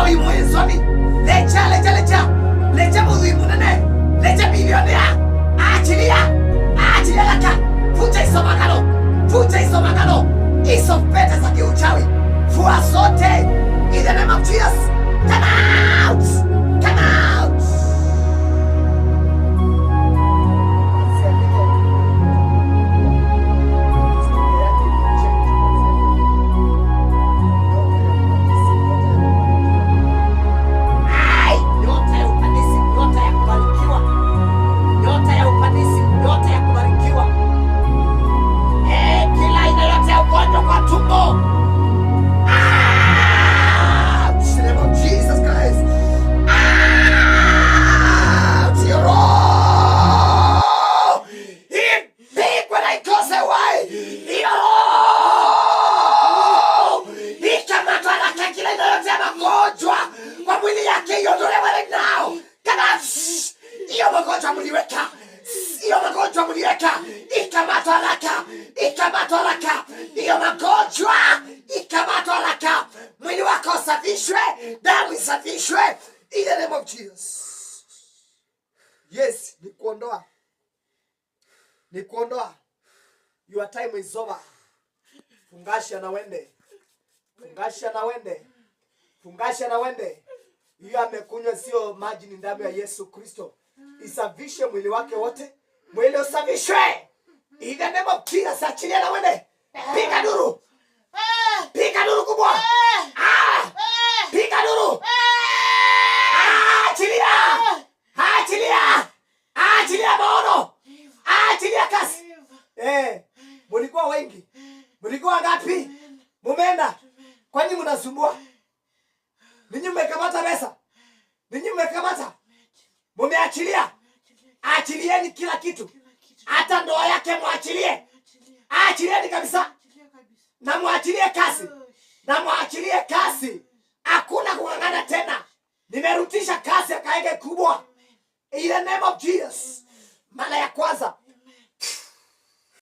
Imwenzoni lecha lecha lecha lecha mudhui munene lecha bilionea achilia achilia laka vunja hizo magano vunja hizo magano hizo pete za kiuchawi fua zote in the name of Jesus. Come out, come out. Ai, nyota ya upanisi, nyota ya kubarikiwa, nyota ya upanisi, nyota ya kubarikiwa. Eh, kila aina yote ya ugonjwa kwa tumbo. Out! In the name of Jesus Christ. Out! Your roho ipigwe na ikose uhai. Hiyo roho ikamatwa haraka, kila aina yote ya magonjwa kwa mwili yake iondolewe right now. Come out! Hiyo magonjwa mliweka, hiyo magonjwa mliweka, ikamatwa haraka, ikamatwa haraka, hiyo magonjwa ikamatwa haraka, mwili wako usafishwe, damu isafishwe, in the name of Jesus. Yes, ni kuondoa, ni kuondoa. Your time is over. Fungasha na wende, fungasha na wende, fungasha na wende. Hiyo amekunywa sio maji, ni damu ya Yesu Kristo. Isafishe mwili wake wote, mwili usafishwe in the name of Jesus. Achilia na wende, piga duru, piga duru kubwa, ah, piga duru, achilia, achilia, achilia maono, achilia kasi. Eh, mulikuwa wengi, mulikuwa ngapi? Mumeenda? Kwani mnasumbua? Ninyi mmekamata pesa, ninyi mmekamata, mumeachilia. Achilieni kila kitu, hata ndoa yake mwachilie, achilieni kabisa, na mwachilie kasi, na mwachilie kasi. Hakuna kung'ang'ana tena. Nimerutisha kasi akaeke kubwa in the name of Jesus. Mara ya kwanza